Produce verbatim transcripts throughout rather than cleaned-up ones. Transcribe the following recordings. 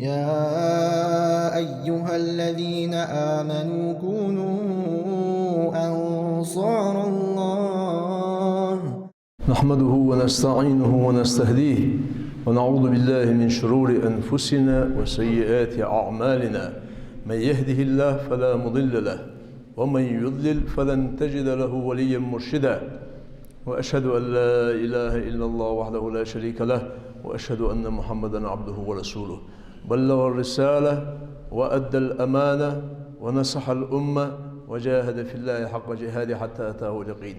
يا أيها الذين آمنوا كونوا أنصار الله. نحمده ونستعينه ونستهديه، ونعوذ بالله من شرور أنفسنا وسيئات أعمالنا. من يهده الله فلا مضل له، ومن يضلل فلن تجد له وليا مرشدا. وأشهد أن لا إله إلا الله وحده لا شريك له، وأشهد أن محمدا عبده ورسوله. بلغ الرسالة وأدى الأمانة ونصح الأمة وجاهد في الله حق جهاده حتى أتاه اليقين.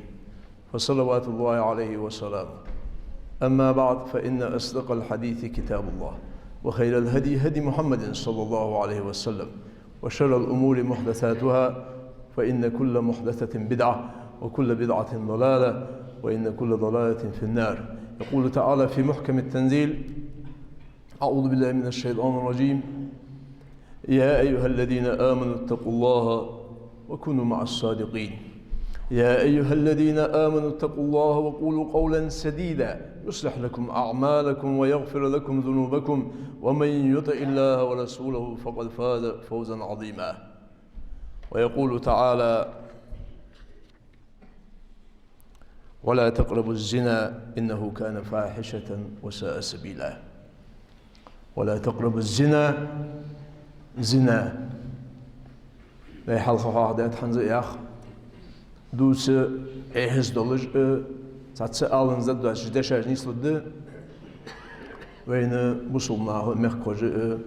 فصلوات الله عليه وسلامه. أما بعد، فإن أصدق الحديث كتاب الله، وخير الهدي هدي محمد صلى الله عليه وسلم، وشر الأمور محدثاتها، فإن كل محدثة بدعة، وكل بدعة ضلالة، وإن كل ضلالة في النار. يقول تعالى في محكم التنزيل: أعوذ بالله من الشيطان الرجيم. يا أيها الذين آمنوا اتقوا الله وكونوا مع الصادقين. يا أيها الذين آمنوا اتقوا الله وقولوا قولا سديدا يصلح لكم أعمالكم ويغفر لكم ذنوبكم ومن يطع الله ورسوله فقد فاز فوزا عظيما. ويقول تعالى: ولا تقربوا الزنا إنه كان فاحشة وساء سبيلا. ولا تقربوا الزنا. Зина. Вай хьалха хьоахадаьд хӀанз а, яхаш, дувца Ӏехаца долаш а, цхьацца аланза доацаш дешаш нийслургда. Вайна бусалба наха а, мехкахоша а,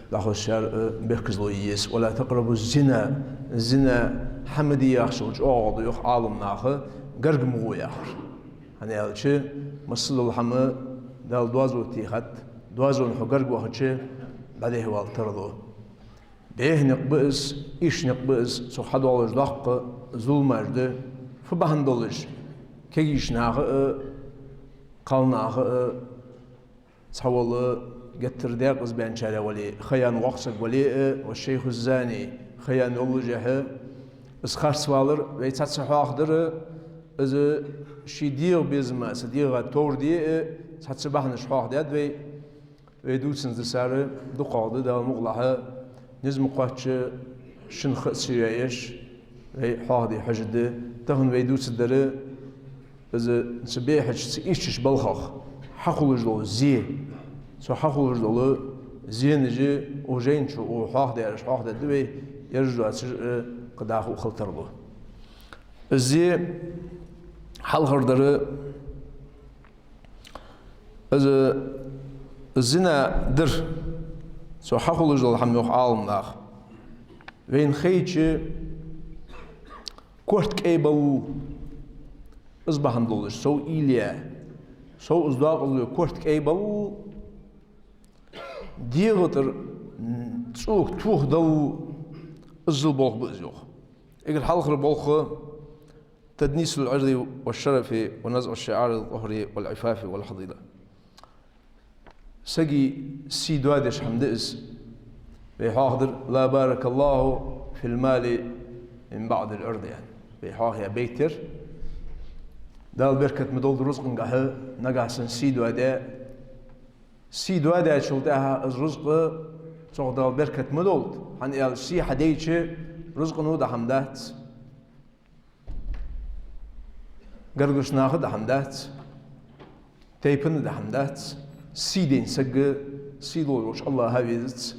дӀахозачар а бехказло е еза. ولا تقربوا الزنا. Зина хӀама де яхачул чӀоагӀагӀа да, йоах Ӏаламнаха, гарга ма гӀо яхар. ХӀана аьлча, массадола хӀама Дала доазув техад, доазон хьо гарга вахача, дӀадехьавала тарлу. Бехк никъ ба из, ийрча никъ ба из, цох хьадоалаш доккха зуламаш да, фу бахьан долаш, кегийча наха а, кхалнаха а, цхьавола геттара декъаза баьнначарех вале, ха яьнна воккха саг вале а, والشيخ الزاني, ха яьнна йоллашехь, из харцвалар вай цхьацца хьоахадаьд, из ший дегӀа безам, цу дегӀа товр де а, цхьацца бахьанаш хьоахадаьд вай. Вай дувцаш дисар дукхагӀа да, Дала мукъалахь, низ ма кхоачча, шин ха ца йоаеш, вай хьоахаде хьожаргда. Тахан вай дувцаргдар из цу бӀехача, цу ийрчача балхах хьахулаш дола зе. Цу хьахулаш долча зенашта укх жайна чу укхо хьоахадаьраш хьоахадергда вай, ераш доацаш а кхы дӀахо хила тарлу. Из зе хьалхардар, из зина дар, цу хьахулаш дола хӀама, йоах Ӏаламнаха, вайна хайча корта кӀайбалал, из бахьан долаш, сов уйла е, сов из доакъазлой корта кӀайбалал, дегӀа тӀара цӀока тохадалал, из зула болх ба из, йоах. Эггара хьалхара болх تدنيس العرض والشرف ونزع شعار الطهر والعفاف والفضيلة. Сага сий доадеш хӀама да из. Вай хьоахадаьр: لا بارك الله في المال من بعد العرض, яхаш. Вай хьоахаяь байт я ер. Дала беркат ма долда рузкъангахьа, нагахьа санна сий доаде. Сий доадаьчул тӀехьагӀа из рузкъа, цох Дала беркат ма долда, хӀана аьлча сий хьадайча, рузкъано дӀа хӀама дац. Гаргарча наха дӀа хӀама дац, тайпан дӀа хӀама дац, сий дайна саг, сий долаш волча АллахӀа везац.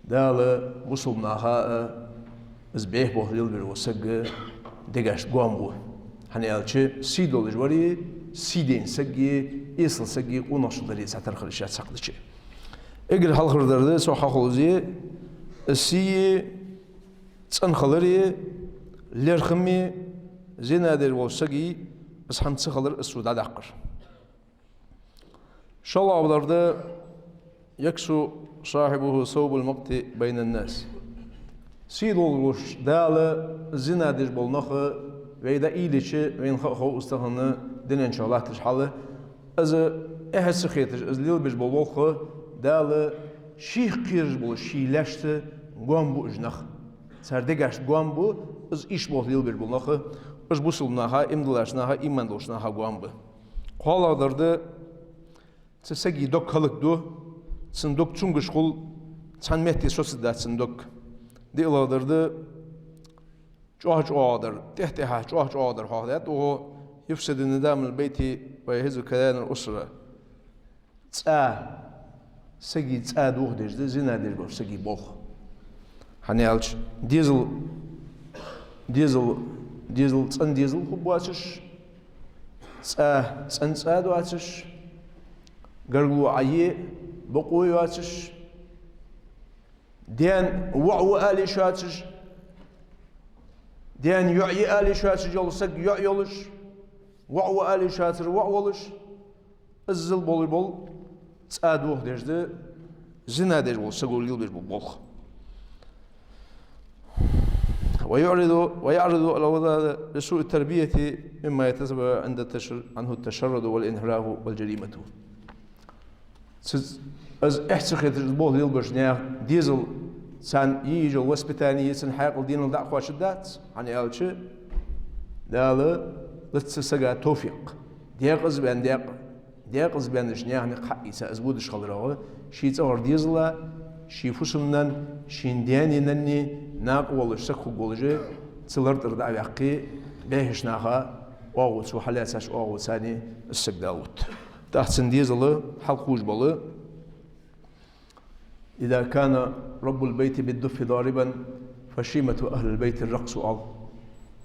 Дала бусалба наха а, из бӀеха болх лелабеш вола саг дегашта гоама ва. ХӀана аьлча сий долаш вар а, сий дайна саг а, эсала саг а къонахчал дар а цхьатарра хила йиш яц хьакъ дича. Эггара хьалхардар да цох хьахулаш зе, сий цӀена хилар а, лерхӀам а, зина деш волча сага из хӀама ца хилар, из цо дӀадаккхар. ШоллагӀдар да: يكسو صاحبه ثوب المقت بين الناس. Сий долаш волча Дала зина деш бола нах, вай дӀаийлача, вайна ха а хов из тахан дунен чу латташ хьал, из эхь ца хеташ, из лелабеш бола болх, Дала шийх кхераш болча ший лаьшта гоама бу уж нах. Цар дегашта гоама бу из ийрча болх лелабеш бола нах, уж бусалба наха, иман долаш наха, иман долаш наха гоама ба. КхоалагӀдар да: цу сага дог хӀалакду, цун дог цунгаш хул, Цхьан метте соцадац цун дог. ДиълагӀдар да чӀоагӀа-чӀоагӀдар, тӀех-тӀехьа чӀоагӀа-чӀоагӀдар хьоахадаьд. Оаха: «يفسد ندام البيت ويهز كيان الأسرة». ЦӀа, сага цӀа дохадеш да зина деш болча сага болх. ХӀана аьлча дезал, дезал, дезал, цӀена дезал хургбоацаш, цӀа, цӀена цӀа доацаш, гаргало Ӏайе бокъо йоацаш, даьна воӀ ва ала йиш йоацаш, даьна йоӀ я ала йиш йоацаш йола саг йоӀ йолаш, воӀ ва ала йиш йоацар воӀ волаш, иззал болаш бола цӀа дохадеш да зина деш волча саго лелабеш бола болх. ويعرض، ويعرض الأولاد لسوء التربية مما يتسبب عند التشر-، عنه التشرد والانحراف والجريمة. Цу-, из эхь ца хеташ, из болх лелабеш наьха дезал, царна йийжал воспитание, цун хьаькъал, денал дӀа а кхоачаргдац, хӀана аьлча Дала луц цу сага товфикъ. Декъаза ваьнна декъа, декъаза баьннача наьха никъ хьаийца из водаш хиларах, ший цӀагӀара дезала, ший фусамнен, ший даьна-нанна накъавоалаш саг хургволаш, цу лар тӀара дӀа а ваьккхе, бӀехача наха оагӀув, цо хьалаьцача оагӀув царна из саг далут. ТӀаккха цун дезал хьалкхувш бола: «إذا كان رب البيت بالدف ضاربا فشيمة أهل البيت الرقص», аьле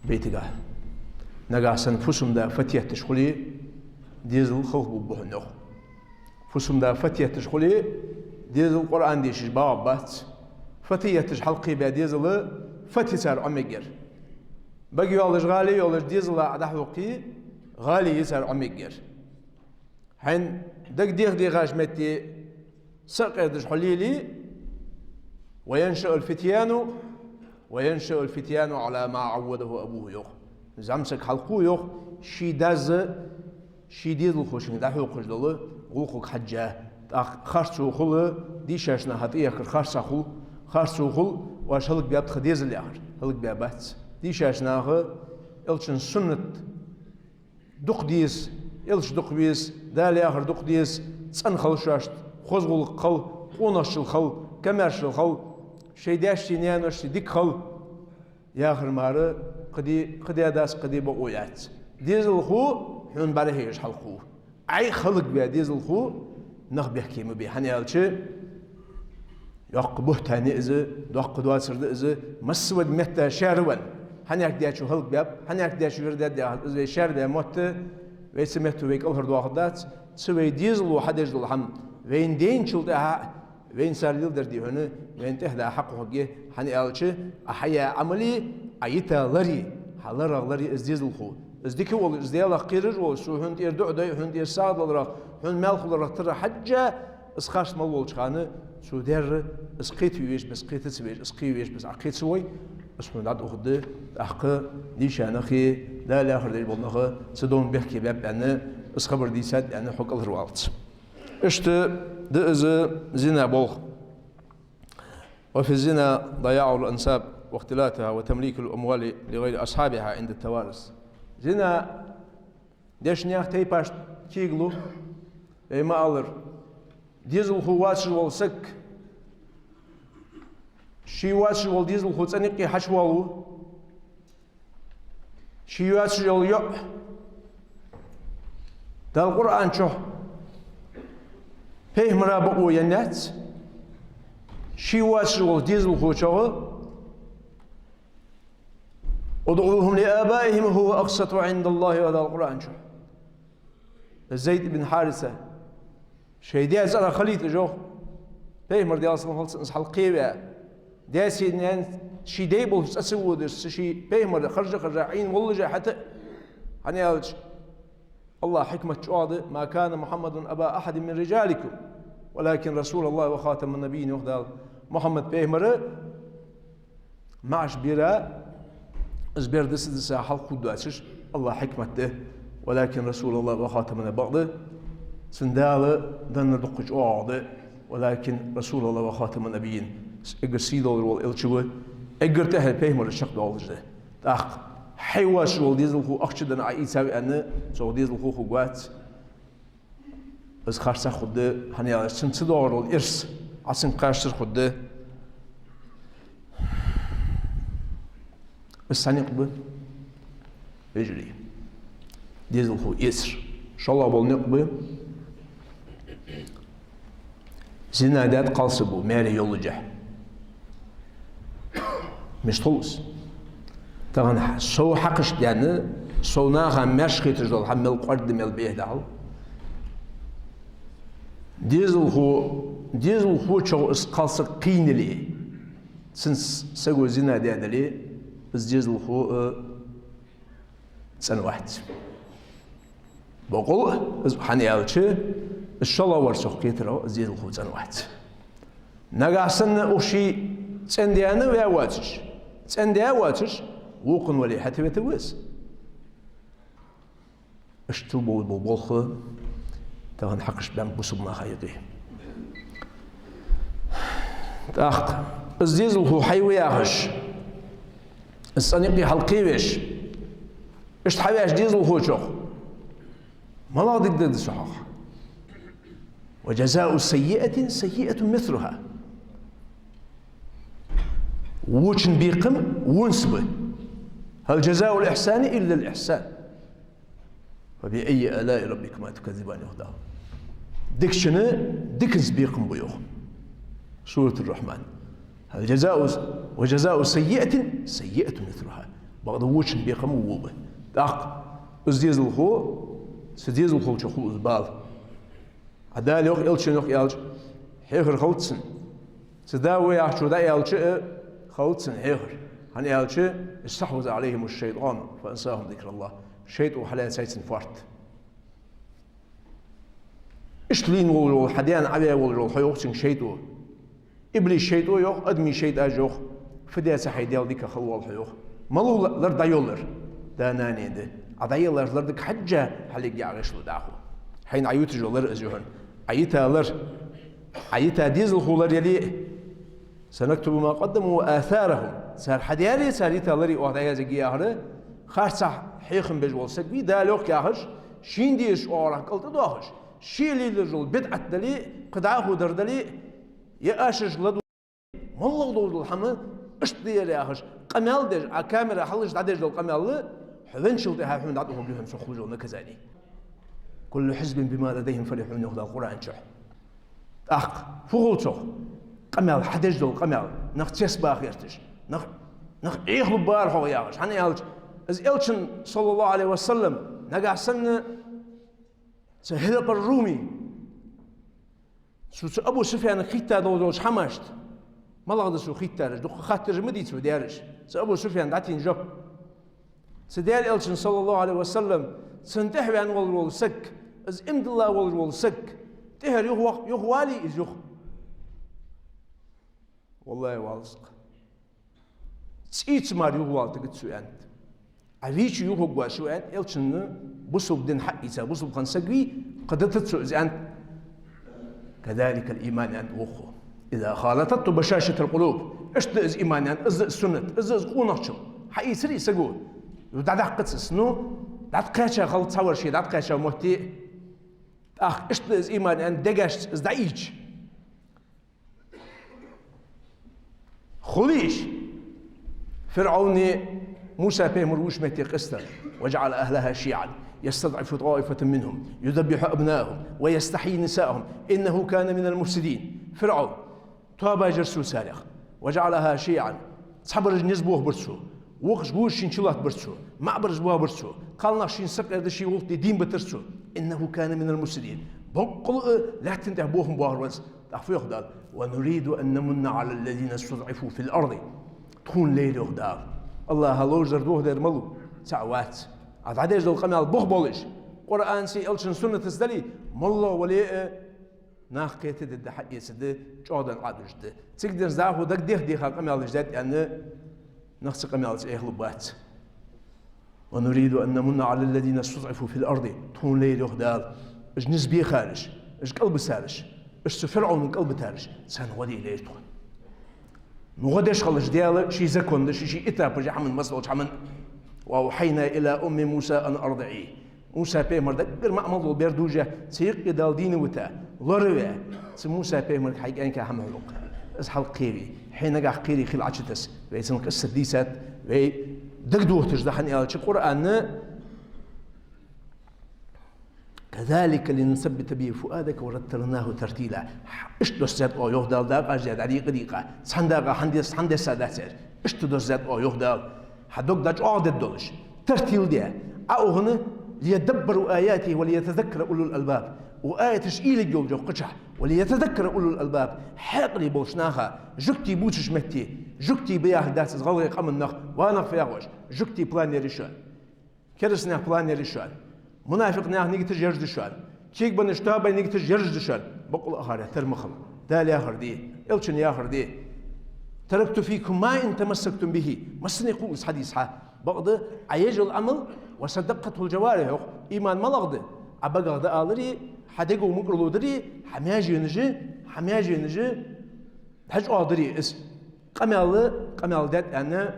байтага. Нагахьа санна фусам-да фатетташ хуле, дезал халхабувргба хьона, йоах. Фусам-да фатетташ хуле, дезал Къуръан дешаш багӀаргбац. Фатетташ хьалкхебаь дезал, фате цар Ӏомаергьяр. Бага йоаллаш, гӀала йоаллаш дезала Ӏа дӀахьокхе, гӀала я цар Ӏомаергьяр. Хьайна дага дехадехача метте са а къердаш хьо леле: «وينشأ الفتيان، وينشأ الفتيان على ما عوده أبوه», йоах. ЗӀамсаг хьалкхув, йоах, ший дас ший дезалхошка дӀахьокхаш дола гӀулакхага хьежжа. ТӀаккха харцо хул, дийшача наха тӀаехкар харцахьа хул, харцо хул, оаш хӀалакбаьб тха дезал яхар. ХӀалакбаьбац. Дийшача наха Элчан суннат дукха деза, Элча дукха веза, Дала яхар дукха деза, цӀена хила шоашта, хоза гӀулакх хила, къонахчал хила, комаьршал хила, шоай даьшцеи наьношцеи дика хила яхар мара кхы ди, кхы даь-дас, кхы де бокъо яц. Дезалхо хьона бӀарахьежаш хьалкхув. Ӏайха хӀалакваь дезалхо нах бехке ма бе, хӀана аьлча йоккха бухӀтан я из, доккха доацар да из, массаварг метта шаьра венна. Хьанехк даьчо хӀалакбаьб, хьанехк даьчо вирдад яхаш, из вай шаьра даь мотт, вай цу метто вай кӀалхардоахаргдац. Цу вай дезало хьадеш дола хӀама вайна дайначул тӀехьагӀа вайна цар леладер, дий хьона, вайна тӀехьа да хьакъ хургья, хӀана аьлча Ӏа хьаяь Ӏамали, Ӏа йита лари, хьа ларах лари из дезалхо. Из дика волаш, из Даьлах кхераш волаш, цо хьона тӀера дуӀа дой, хьона тӀера сагӀа даларах, хьона маьл хуларах тара хьежжа, из харц мел волча хана цо даьр, из кхета веза, из кхета ца веза, из кхета веза, из Ӏа кхета ца вой, из хьона дӀатӀадухаргда, тӀаккха дийша нахи, Дала яхар деш бола нах цу довна бехке баьб аьнна, из хабар дийцад аьнна, хьо кӀалхарвалац. Иштта да из зина болх. «وفي الزنا ضياع الأنساب واختلاتها وتمليك الأموال لغير أصحابها عند التوارث». Зина деш наьха тайпаш кегалу, вай ма аллара, дезалхо воацаш вола саг ший воацаш волча дезалхо цӀен юкъе хьачувоалаву, ший йоацаш йола йоӀ Дала Къуръан чу пайхамара бокъо енна яц, ший воацаш волча дезалхочох: «ادعوهم لآبائهم هو أقسط عند الله», йоах Дала Къуръан чу. Зайд ибн Хьариса: «Шоай даь цӀерах хилийта уж, йоах». Пайхамар, Даьла салам хилда цунна, из хьалкхеваь, даьцеи наьнацеи ший дай болча цӀа ца водаш, цу ший пайхамар харжа-харжа, Ӏийна воллаше хьата, хӀана аьлча АллахӀа хьикмат чӀоагӀа да: «ما كان محمد أبا أحد من رجالكم ولكن رسول الله وخاتم النبيين», йоах Дала. Мухьаммад пайхамар маӀаш бера, из бер диса-диса хьалкхувргдоацаш, АллахӀа хьикмат да. «ولكن رسول الله وخاتم النبيين», бакъда цунна Дала деннар дукха чӀоагӀа да. «ولكن رسول الله وخاتم النبيين», эггара сий долаш вола элча ва, эггара тӀехьара пайхамараш чакхдоалаш да. ТӀаккха хьай воацаш вола дезалхо ахча денна Ӏа ийцав аьнна, цох дезалхо хургвац. Из харцахьа хургда, хӀана аьлча цунна ца доагӀар дола ирс Ӏа цунга кхачар хургда. Из цхьа никъ ба, вежарий. Дезалхо эцар. ШоллагӀа бола никъ ба: зина даьд кхалсаго, маьре йоллашехь. Мишта хул из? Тахан сов хьакхашта даьнна, сов наха маьрша хеташ дола хӀама мел кӀоаргда, мел бӀеха да хьал. Дезалхо, дезалхочох из кхалсаг кхийнале, цун с-, саго зина даь дале, из дезалхо, э, цӀена вац. Бокъонца, из хӀана аьлча, из шоллагӀвар цох кхетар, из дезалхо цӀена вац. Нагахь санна укх ший цӀендаьнна ваь воацаш, цӀендаь воацаш, вокхун вале хьатӀавета ва из. Иштта бола болх тахан хьакхашта баьннаб бусалба наха юкъе. ТӀаккха из дезалхо хьай ва яхаш, из цӀена никъ хьалкхевеш, иштта хьаваьш дезалхочох, малагӀа дика дергда цох? «وجزاء سيئة سيئة مثلها». Вочун бекхам вонца ба. «هل جزاء الإحسان إلا الإحسان». «فبأي آلاء ربكما تكذبان», йоах Дала. Дикачун диканца бекхам ба, йоах. Сурат ар-Рахьман. «هل جزاء، وجزاء سيئة سيئة مثلها». Бакъда вочун бекхам во ба. ТӀаккха из дезалхо, цу дезалхочох хул из бала. Ӏа Дала йоах, элчано йоах аьлча, хьехар хилац цун. Цу да ва яхачо дӀааьлча а, хилац цун хьехар. ХӀана аьлча, «استحوذ عليهم الشيطان فأنساهم ذكر الله». ШайтӀо хьалаьцай цун фоарт. Иштта лийнна волаш вола, хьа даьна Ӏаваь волаш вола хьо, йоах цунга шайтӀо. Иблис шайтӀо йоах, адамий шайтӀаш йоах, фу даь ца хьай Даьла дика хила воал хьо, йоах. Малав лар дӀайоллар? Да-нана да. Ӏа дӀаеллача лар дика хьежжа хьалъергья Ӏа гӀишло дӀахо. Хьайна Ӏа юташ йола лар из я хьона. Ӏа йита лар, Ӏа йита дезалхо лар яле а, «سنكتب ما قدموا وآثارهم». Цар хьадаьр а, цар йита лар а оаха дӀаязъергья яхар, харцахьа хьехам беш вола саг вий, Дала йоах яхаш, шийна дезача оагӀорахьа кӀалтӀа доахаш, ше лелаеш йола бидӀат дале а, кхы дӀахо дар дале а, е ашарш ладу-, моллагӀа долаш дола хӀама иштта да ер яхаш, къамаьл деш, Ӏа камера хьалхашка дӀадеш дола къамаьл, хьо венначул тӀехьагӀа хьона дӀатӀахьоргья хьона цох хулаш йола наказани. «كل حزب بما لديهم فرحون», йоах Дала Къуръан чу. ТӀаккха фу хул цох? Къамаьл, хьадеш дола къамаьл, нах цецбаха гӀерташ, нах, нах Ӏехалургбар хьогӀ яхаш. ХӀана аьлча, из элчан, саллаллахӀу Ӏалайхи ва саллам, нагахь санна цу Хиракъл ар-Руми, цу, цу Абу Суфьяна хетта долаш долча хӀамашта, малагӀа да цо хеттараш, дукха хаттараш ма дий цо даьраш, цу Абу Суфьяна дӀатийна жоп. Цу Даьла элчан, саллаллахӀу Ӏалайхи ва саллам, цунна тӀехьа ваьнна волаш вола саг, из иман дилла волаш вола саг, тӀехьара юха вах-, юха валий из юха? «ВаллахӀи, валац-кх. ЦӀийца мара юха вала тигац со», — аьннад. «Ӏа вийча юха варгвац со», — аьннад, элчанна бусалба дин хьаийца, бусалба хинна саг вий, кхы дитац со из, аьннад. «كذلك الإيمان», аьннад вокхо. «إذا خالطته بشاشة القلوب». Иштта да из иман, аьннад, из да из суннат, из да из къонахчал. Хьаийцарий саго? Ю дӀадаккхац из, ну, дӀатӀакхаьча хилац цхьавар ше дӀатӀакхаьча метте а. ТӀаккха иштта да из иман, аьннад, дегашца из дӀаийцача. Хулий уж? ФирӀавна Муса пайхамар вувцача метте къиста: «وجعل أهلها شيعا يستضعف طائفة منهم يذبح أبناءهم ويستحيي نساءهم إنه كان من المفسدين». ФирӀавн тоабаш яр цо царех. «وجعلها شيعا». Цхьабараш низ бохабир цо, вокхаш гожаш шийна чулоаттабир цо, маӀабараш бохабир цо, кхалнах шийна сакъердаш ший гӀулакх де дийна битар цо. «إنه كان من المفسدين». Боккъала а лаьттан тӀа бохам боахар ва из. ТӀаккха фу йоах Дала: «ونريد أن نمن على الذين استضعفوا في الأرض». Тхона лайра, йоах Дала. АллахӀа ловш дар дохадар малув? ЦаӀ вац. Ӏа дӀадеш дола къамаьл бохаболаш, Къуръанца, элчан суннатаца дале, моллагӀа вале а, нах кхетаде да, хьаэца да, чӀоагӀа дан Ӏадуш да. Цига денз дӀахо дагадеха-деха къамаьл деш даьд аьнна, нах цу къамаьлаца Ӏехалургбац. «ونريد أن نمن على الذين استضعفوا في الأرض». Тхона лайра, йоах Дала, уж низ бехараш, уж кӀалбисараш, уж цу ФирӀавнага кӀалбитараш, царна гӀо де лайра тхона. Ну гӀо деш хилча, Даьла ший закон да, ший, ший этапаш я хӀаман, масса долча хӀаман. «وأوحينا إلى أم موسى أن أرضعيه». Муса пайхамар даггара маӀа мел дола бер дужа, цу юкъе Дала дийна вита, лораве, цу Муса пайхамарга хьай кӀаьнка хӀама хьулукх. Из хьалкхеве, хье нагахь кхерий хила Ӏочутасса. Вай цун къиссат дийцад, вай дагадохийташ да, хӀана аьлча Къуръан: «كذلك لنثبت به فؤادك ورتلناه ترتيلا». Иштта доссадаьд оаха, йоах Дала, дакъа а даь, дӀадийкъа а дийкъа, цхьан дакъа хьадес-, хьадесса дац ер. Иштта доссадаьд оаха, йоах Дала, хьа дог дӀачӀоагӀдергдолаш, тартил даь. Ӏа ухана: «ليدبروا آياته وليتذكر أولو الألباب». Укх аяташ уйла йолаш йоах кхычахьа: «وليتذكر أولو الألباب». Хьаькъал болча наха, жугтий бувцача метте, жугтий ба яхар дац из гӀалгӀай къаман нах, ва нах фу яхаш, жугтий план яр шоана. Кераста наьха план яр шоана. Мунафикъ наьха нигаташ яр шоана. Кегабеннача тоабай нигаташ яр шоана. Бокъонца а хӀара тара ма хила. Дала яхар де, Элчано яхар де. «تركت فيكم ما إن تمسكتم به». Массане хул из хьадис хьа. Бакъда, Ӏа еш йола Ӏамал: «وصدقته الجوارح», йоах, иман малагӀа да? Ӏа багах дӀаалари, хьа дега мукӀарло дари, хьа маьженаш, хьа маьженаш дӀачӀоагӀдари из. Къамаьл, къамаьл даьд аьнна,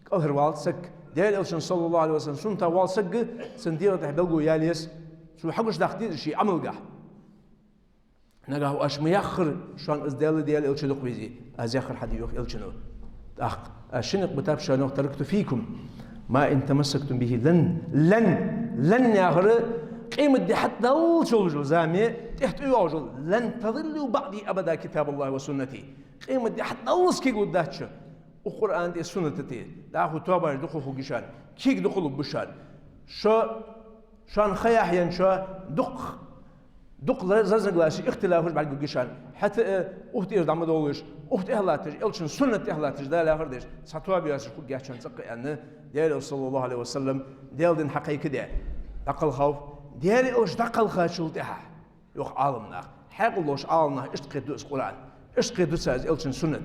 кӀалхарвоалац саг. Даьла Элчан, صلى الله عليه وسلم, суннатах воаллача сага, цун дегӀа тӀа белгало яла еза. Цо хьагучадаккха деза из ший Ӏамалгахьа. Нагахьа оаш ма яххара, шоана из Даьла, Даьла Элча дукха везе. Аз яхар хьаде, йоах Элчано. ТӀаккха аз ши никъ битаб шоана, йоах: «تركت فيكم ما إن تمسكتم به لن», لن, لن яхар къематди хьатӀадаллалца йолаш йола зама, тӀехьа тӀайоагӀаш йола: «لن تضلوا بعدي أبدا كتاب الله وسنتي». Къематди хьатӀадаллалца кегалургдац шо укх Къуръана тӀа, сунната тӀа. ДӀахо тоабаш дукха хургья шоана, кег дукха лургба шоана. Шо, шоана ха яхьа енна шо дукха, дукха ла-, разногласи, ихтилафаш бӀаргагургья шоана. ХӀаьта а укх тӀера дӀа ма довлалаш, укх тӀехьа латташ, Элчан суннат тӀехьа латташ, Дала яхар деш, цхьа тоаба йоацаш хургьяц шоана цӀаккха, аьнна, Даьла Элча, صلى الله عليه وسلم, Даьла дин хьакхайкадаь, дӀакхалхав. Даьла Элча дӀакхалхачул тӀехьагӀа, йоах Ӏаламнаха, хьаькъал долча Ӏаламнаха иштта кхетаду из Къуръан, иштта кхетаду цар из Элчан суннат.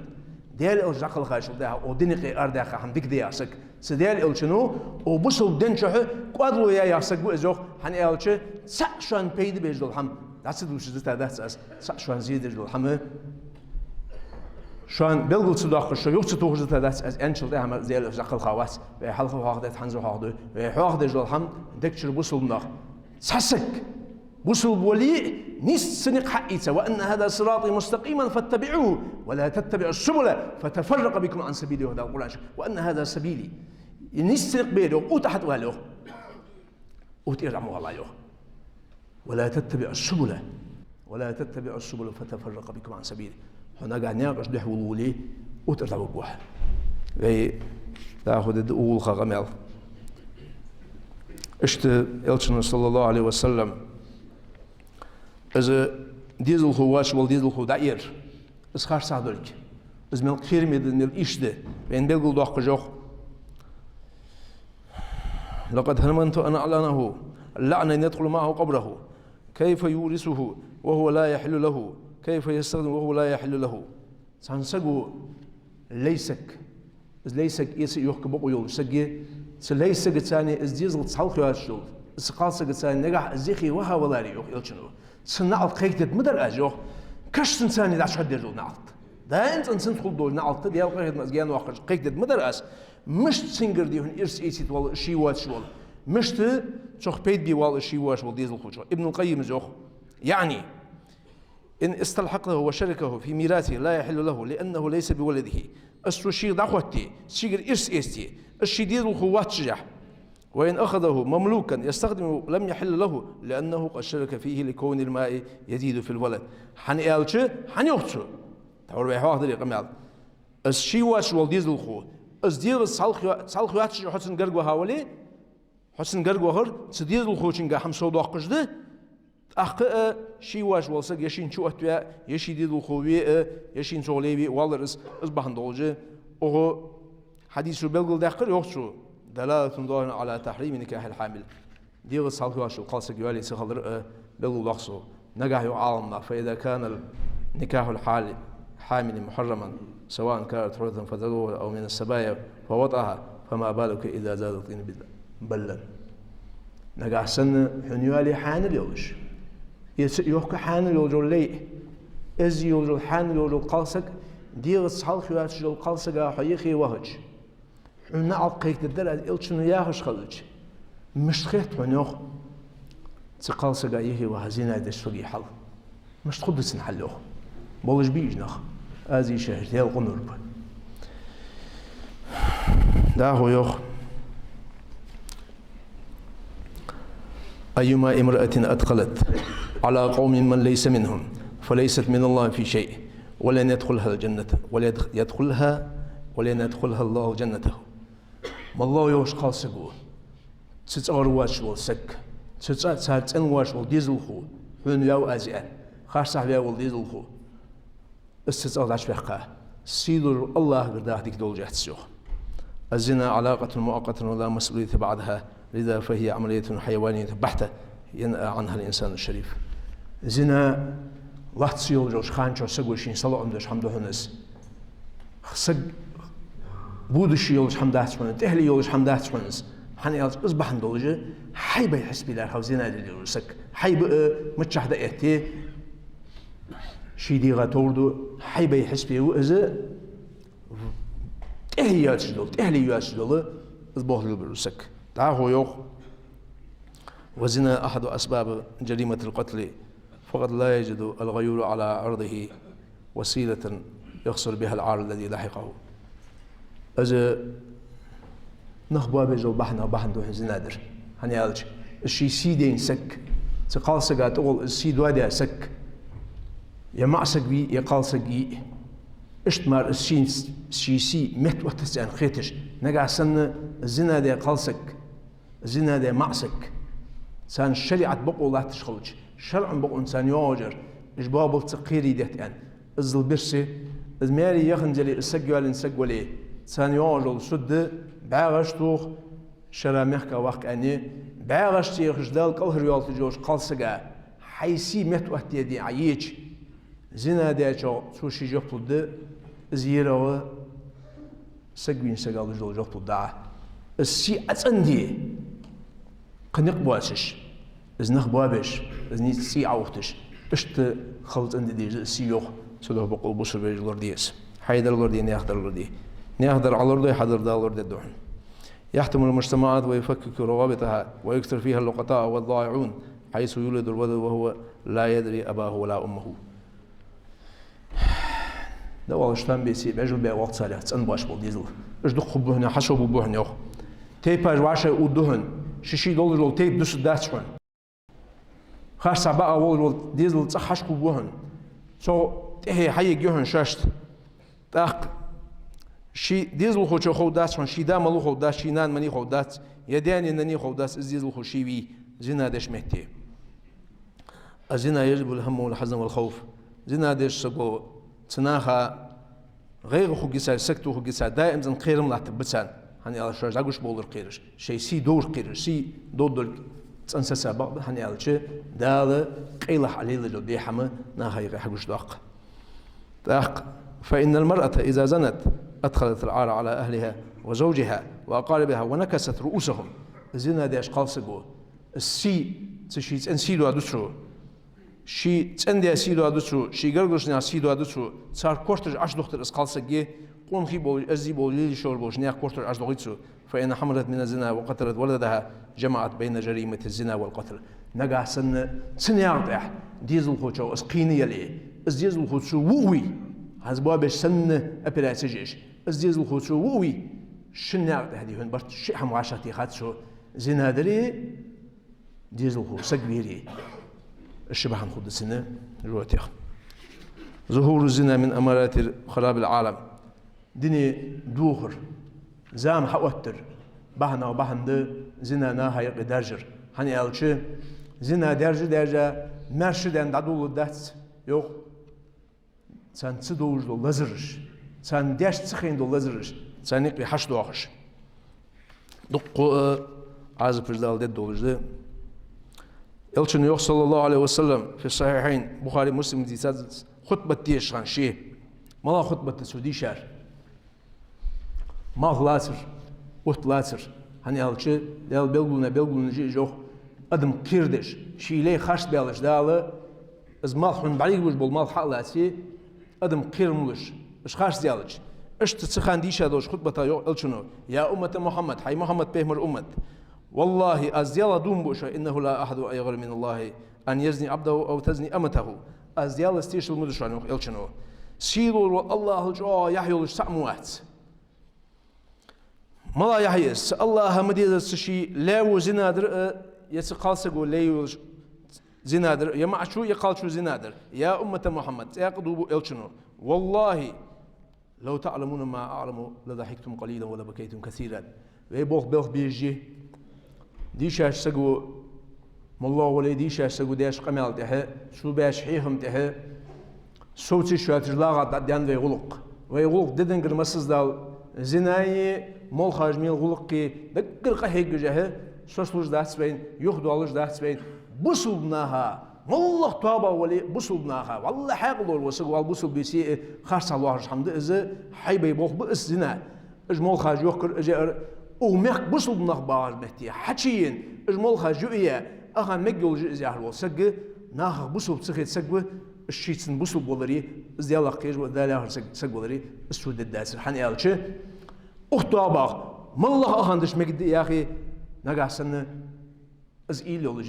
Даьла Элча дӀакхалхачул тӀехьагӀа укх дина юкъе арадаьккха хӀама дика де яхар саг, цу Даьла Элчано укх бусалба дина чухь кӀоадало яь яхар саг ва из, йоах, хӀана аьлча цхьа шоана пайда беш дола хӀама дӀа ца дувцаш дита дац аз, цхьа шоана зе деш дола хӀама, шоана белгал ца доаккхаш, шо юха ца тохаш дита дац аз, аьнначул тӀехьагӀа мара Даьла Элча дӀакхалха вац. Вай хьалха хьоахадаьд, хӀанз а хьоахаду. Вай хьоахадеш дола хӀама, дегчура бусалба нах, цхьа саг бусалба вале а, нийса цу никъ хьаийца: «وأن هذا صراطي مستقيما فاتبعوه ولا تتبعوا السبل فتفرق بكم عن سبيله», йоах Дала Къуръана чу. «وأن هذا سبيلي». Из нийса цу никъ ба ер, йоах, укх тӀа хьатӀавала, йоах. Укх тӀера дӀа ма вала, йоах. «ولا تتبعوا السبل، ولا تتبعوا السبل فتفرق بكم عن سبيله». Хьо нагахьа наькъаш духьа вале, укх тӀара дӀавугаргва хьо. Вай дӀахо дергда укхул ха къамаьл. Иштта Элчано, صلى الله عليه وسلم, из дезалхо воацаш вола дезалхо дӀаэр. Из харцахьа долга. Из мел кхераме да, мел ийрча да. Вайна белгалдоаккхаш йоах: «لقد هممت أن ألعنه لعنا يدخل معه قبره. كيف يورثه وهو لا يحل له؟ كيف يستخدمه وهو لا يحل له؟» Цхьан саго лай саг, из лай саг эца а йохка бокъо йолаш саг я, цу лай сагаца из дезалца хьалха йоацаш йола, из кхалсагаца нагахьа из юхе ваха валаре, йоах Элчано, цун наӀалт кхайкадергда ма дар аз, йоах. Каш цунца дӀачуходдеш дола наӀалт, даим цӀена цунца хулаш дола наӀалт, Даьла къахетамца из гаьна воаккхаш, кхайкадергда ма дар аз. Мишта цунгара дий хьона ирс эцийта воалл из ше воацаш вола, мишта цох пайда бе воалл из ше воацаш вола дезалхочох. Ибн аль-Къаййима йоах: «يعني إن استلحقه وشركه في ميراثه لا يحل له، لأنه ليس بولده». Из цо шийга дӀахотте, шийгара ирс эцте, из ший дезалхо воаццашехь. «وإن أخذه مملوكا يستخدمه لم يحل له، لأنه قد شرك فيه لكون الماء يزيد في الولد». ХӀана аьлча, хӀана йоах цо? Тхьовра вай хьоахадаьдар из къамаьл. Из ше воацаш вола дезалхо, из дегӀаца цхьалха йо-, цхьалха йоаццашехь хьо цун гарга ваха вале, хьо цун гарга вахар цу дезалхочунгара хӀама совдоаккхаш да, тӀаккха а ше воацаш вола саг е шийна чуоттаве, е ший дезалхо ве а, е шийна цох лай ве а, воаллар из, из бахьан долаш. Укх хьадисо белгалдаьккхар, йоах цо: «دلالة ظاهرة على تحريم نكاح الحامل». ДегӀаца хьалха йоацаш йола кхалсаг йоалае ца хилар а белгалдоаккх цо. Нагахьа, йоах Ӏаламнаха: «فإذا كان نكاح الحال-، الحامل محرما، سواء كانت حرة فتزوج أو من السبايا فوطئها، فما بالك إذا زاد الطين بللا». Нагахьа санна хьона йоалае хьаьнал йолаш, эца а йохка хьаьнал йолаш йола лай, эззи йолаш йола хьаьнал йолаш йола кхалсаг, дегӀаца хьалха йоацаш йолча кхалсага хьо юхе вахача, хьона наӀалт кхайкадергда аз, Элчано яхаш хилча, мишта хет хьона, йоах, цу кхалсага юхе ваха зина деча сага хьал? Мишта хургда цун хьал, йоах? Болаш бий уж нах? Аз ийша хӀаьта Даьла къинойрг ба. ДӀахо йоах: أيما امرأة أدخلت على قوم من ليس منهم فليست من الله في شيء ولن يدخلها الجنة، ولن يدخلها، ولن يدخلها الله جنته. МоллагӀа йолаш кхалсаг ва, цу цӀагӀара воацаш вола саг, цу цӀа-, цар цӀена воацаш вола дезалхо, хьона ваьв аз аьнна, харцахьа ваь вола дезалхо, из цу цӀагӀа дӀачуваьккха, сийдолча АллахӀагара даха дика долаш яц из, йоах. الزنا علاقة مؤقتة ولا مسؤولية بعدها، لذا فهي عملية حيوانية بحتة ينأى عنها الإنسان الشريف. Зина лоацца йолаш йолча хана чухь саго шийна салоӀам деш хӀама да хьона из. Саг будущий йолаш хӀама дац хьона, тӀехьале йолаш хӀама дац хьона из. ХӀана аьлча из бахьан долаш хьайбай хьисапе лаьрхӀа ва зина деш йола саг. Хьайба а миччахьа дӀаэтте, ший дегӀа товр ду, хьайбай хьисапе ва из, тӀехье йоацаш дола, тӀехьале йоацаш дола, из болх лелабеш вола саг. ДӀахо йоах: والزنا أحد أسباب جريمة القتل، فقد لا يجد الغيور على عرضه وسيلة يقصر بها العار الذي لحقه. Из нах боабеш йола бахьанех бахьан да хьона зина дар. ХӀана аьлча, из ший сий дайна саг, цу кхалсага тӀагӀолла из сий доадаь саг, е маӀа саг вий, е кхалсаг йий, иштта мара из ший, ший сий меттаоттац аьнна хеташ, нагахьа санна зина даь кхалсаг, зина даь маӀа саг, царна шариӀат бокъо латташ хилча, шарӀан бокъонца царна йоагӀаш яр, уж боабалца кхерий детта аьнна, иззал бирсе, из маьре яханзале, из саг йоаллина саг вале, царна йоагӀаш йола суд да, бӀаьгӀаш тох, шера мехка ваккха аьнна, бӀаьгӀашца ехаш Дала кӀалхарйоалийташ йолча кхалсага хьай сий меттаоттадаь Ӏа еча, зина даьчоа цо ший жоп лургда, из ерагӀа саг вийна сага луш дола жоп лургда Ӏа. Из сий Ӏа цӀенде, кхы никъ боацаш, из нах боабеш, из нийса цӀий Ӏоухаш, иштта хила цӀенде деза из сий, йоах. Цудухьа бокъонца бусалба вежарий, лораде из. Хьай дар лораде, наьха дар лораде. Наьха дар Ӏа лорадой, хьа дар Дала лорадергда хьона. يحطم المجتمعات ويفكك روابطها ويكثر فيها اللقطاء والضائعون حيث يولد الولد وهو لا يدري أباه ولا أمه. ДӀаоалаш там беце, бӀежал баь вале царех цӀенбоацаш бола дезал. Уж дукха хургба хьона, хьасовбаргба хьона, йоах. Тайпаш вӀашагӀъувргда хьона, ший-ший долаш дола тайпа дусаргдац хьона. Харцахьа бакъахьа волаш вола дезал цӀагӀа хьашт хургва хьона. Цох тӀехье хьаергья хьона шоашта. ТӀаккха ший дезалхочоа ховргдац хьона, ший да малав ховргдац, ший нана миннав ховргдац, е даьнеи наннеи ховргдац, из дезалхо ший вий, зина деча метте. الزنا يجلب الهم والحزن والخوف. Зина деш саго, цу наха гӀайгӀа хургья царна, сагото хургья царна, даим цӀена кхерам латтаргба царна. ХӀана аьлча шоаш дӀагучабовлар кхераш, шоай сий довр кхераш, сий довргдолга цӀена саца бакъда, хӀана аьлча Дала къайлагӀа Ӏа лелаш дола бехк-хӀама наха юкъе хьагучадоаккх. ТӀаккха: فإن المرأة إذا زنت أدخلت العار على أهلها وزوجها وأقاربها ونكست رؤوسهم. Зина деш кхалсаго, сий, цу ший цӀен сий доаду цо, ший цӀен-даь сий доаду цо, ший гаргарча наьха сий доаду цо, цар корташ Ӏочудохийтар из кхалсаг, къонахий болаш, эздий болаш, лелаш йолаш болча наьха корташ Ӏочудохийтар цо. فإن حملت من الزنا وقتلت ولدها جمعت بين جريمة الزنا والقتل. Нагахьа санна цу наькъа тӀа дезалхочоа из кхийна яле, из дезалхо цо вуввий, хӀанз боабеш санна операци еш, из дезалхо цо вуввий, шин наькъа тӀа, дий хьона, барт ши хӀама вӀашагӀтехад цо: зина дари, дезалхо саг вери. Из ши бахьан хургда цунна животех. ظهور الزنا من أمارات خراب العالم. Дуне дохар, зама хьаоттар бахьанех бахьан да зина наха юкъе даржар. ХӀана аьлча зина даьржа-даьржа, маьрша даьнна дӀадоладац, йоах, царна ца довш дола лазараш, царна деш ца хайна дола лазараш, царна юкъе хьашт доахаш. Дукха, э, Ӏазапаш Дала дергдолаш да. Элчано йоах, صلى الله عليه وسلم، في الصحيحين, Бухаре, Муслиме дийцад, хутбат дешаш хиннав ше. МалагӀа хутбат да цо дийшар? Малх лацар, отта лацар. ХӀана аьлча Дала белгалонаш, белгалонаш я уж, йоах, адам кхерадеш, ший лай харцбаьлча Дала, из малх, хьона бӀаргагуш бола малх хьа а лаце, адам кхера ма луш, уж харцдаьлча. Иштта цу хана дийша долча хутбата йоах Элчано: يا أمة محمد, хӀай Мухьаммад пайхамара уммат, والله, аз Даьлах дув буъ шоана, إنه لا أحد أغير من الله أن يزني عبده أو تزني أمته. Аз Даьлаца тешал ма ду шоана, йоах Элчано, сийдолаш волча АллахӀал чӀоагӀа яхь йолаш цаӀ ма вац. МалагӀа яхь я из? Цу АллахӀа ма дезара цу ший лаьво зина дар а, е цу кхалсаго лай йолаш зина дар, е маӀачо, е кхалчо зина дар. يا أمة محمد, цӀаккха дув бу Элчано: والله لو تعلمون ما أعلم لضحكتم قليلا ولبكيتم كثيرا. Вай болх белха безаш, дийшача саго, моллагӀа вале а дийшача саго деш къамаьл тӀехьа, цо беш хьехам тӀехьа, совцаш йоацаш лагӀа дӀадаьннад вай гӀулакх. Вай гӀулакх дедангара массаза дала, зинаи молхаш мел гӀулакхи даггара къахьегаш а, соцалуш дац вайна, юхадоалаш дац вайна. Бусалба наха, моллагӀа тоабагӀа вале а бусалба наха, валлахӀи, хьаькъал долаш вола саг вале а бусалба висе а харцахьа лоархӀаш хӀама да из, хьайбай болх ба из зина. Уж молхаш йохкар, уж яар, укх мехка бусалба нах багӀача метте хьачуена, уж молхаш юаяь, ахан мегаш йолаш я из яхаш вола саг, нахах бусалба ца хета саг ва, уж шийца бусалба валаре, из Даьлах кхераш ва, Дала яхар саг, саг валаре, из цо дергдацар. ХӀана аьлча, укх тоабагӀа, моллагӀа ахан деш мегаргда яхе, нагахьа санна из уйла йолаш,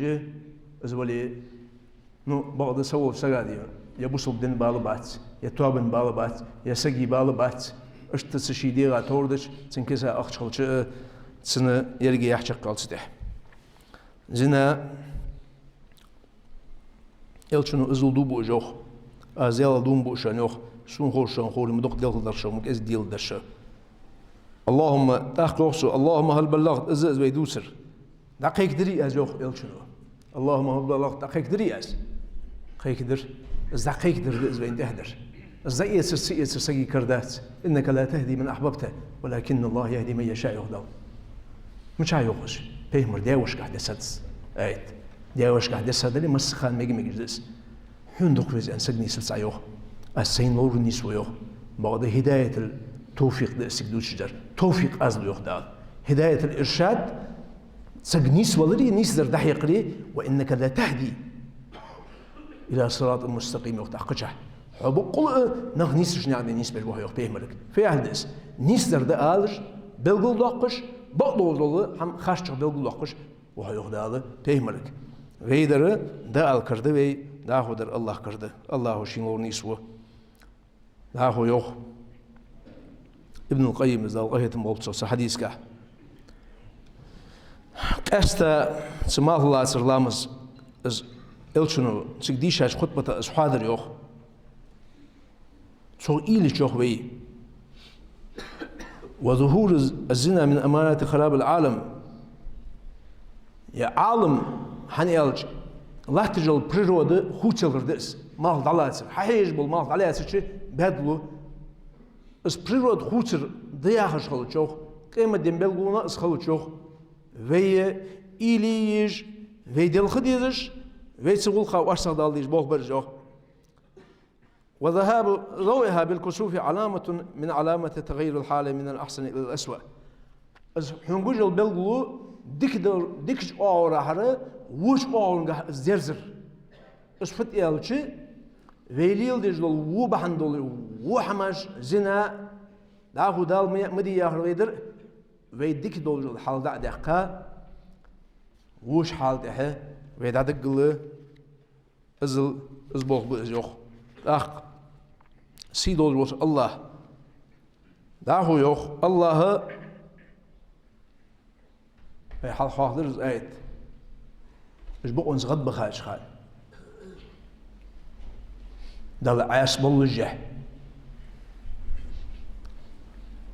из вале, ну, бакъда са волча сага дий, е бусалба дина бала бац, е тоабан бала бац, е сага бала бац, иштта цу ший дегӀа товр дича, цун киса ахча хилча а, цунна еррига яхь чакхъялац тӀехьа. Зина, Элчано иззал дув бу уж, йоах. Аз Даьлах дув бу шоана, йоах, сона ховш шоана ховре ма дукха делхадараш, ма кӀезига деладараш. اللهم, тӀаккха йоах цо: اللهم هل بلغت, из, из вай дувцар. ДӀакхайкадирий аз, йоах Элчано? اللهم هل بلغت, дӀакхайкадирий аз? Кхайкадар. Из дӀакхайкадар да из вайна тӀехьа дар. Из дӀаэцар, ца эцар сага кара дац. إنك لا تهدي من أحببت ولكن الله يهدي من يشاء, йоах Дала. Мичахьа йоах из? Пайхамара даь-вешийгахьа дессад из аят. Даь-вешийгахьа дессад аьле, массахана мега-мегаш да из. Хьона дукха веза аьнна саг нийсвац, йоах. Аз сайна ловр нийсву, йоах. Бакъда хӀидаятул-тавфикъ да из цига дувцаш дар. Тавфикъ аз лу, йоах Дала. ХӀидаятул-иршад, саг нийсваларе, нийсдар дӀахьекхаре, وإنك لتهدي إلى صراط مستقيم, йоах тӀаккха кхычахьа. Хьо боккъала а нах нийсача наькъа тӀа нийсбеш ва хьо, йоах, пайхамарга. Фу яхилга да из? Нийсдар дӀаалаш, белгалдоаккхаш, бакъдолаш дола хӀама харцахьа белгалдоаккхаш ва хьо, йоах Дала пайхамарга. Вай дар дӀаала кара да вай, дӀахо дар АллахӀ кара да. АллахӀо шийна ловр нийсву. ДӀахо йоах Ибнул-Къаййима, Дала къахетам болба цох, цу хьадисагахь. Къаьстта цу малхбузера ламаз, из Элчано цига дийшача хутбатах из хьоадаьр, йоах. Цох уйла йича, йоах, вай: وظهور الزنا من أمارات خراب العالم. Е Ӏалам, хӀана аьлча, латташ йола природа хувцаялар да из, малх дӀалацар. Хьахьежаш бола малх дӀалаьцача баьдалу. Из природа хувцар да яхаш хилча, йоах, къематден белгалонех из хилча, йоах, вай уйла е езаш, вай делха дезаш, вай цу гӀулакха орцагӀдала дезаш болх бар из, йоах. وذهاب ضوئها بالكسوف علامة من علامات تغير الحال من الأحسن إلى الأسوأ. Из хьона гуш йола белгало дика дар, дикача оагӀорахьара воча оагӀонгахьа из дерзар. Из фуд аьлча, вай леладеш дола во бахьан дола во хӀамаш, зина, дӀахо Дала ма, ма де яхар вай дар, вай дика долаш дола хьал дӀа а даьккха, воча хьала тӀехьа вай дӀадаггала, иззал, из болх ба из, йоах. ТӀаккха сий долаш волча АллахӀа. ДӀахо йоах: АллахӀа, вай хьалха хьоахадир из аят, уж бокъонца гӀадбахача хана, Далла Ӏаьса боллашехь.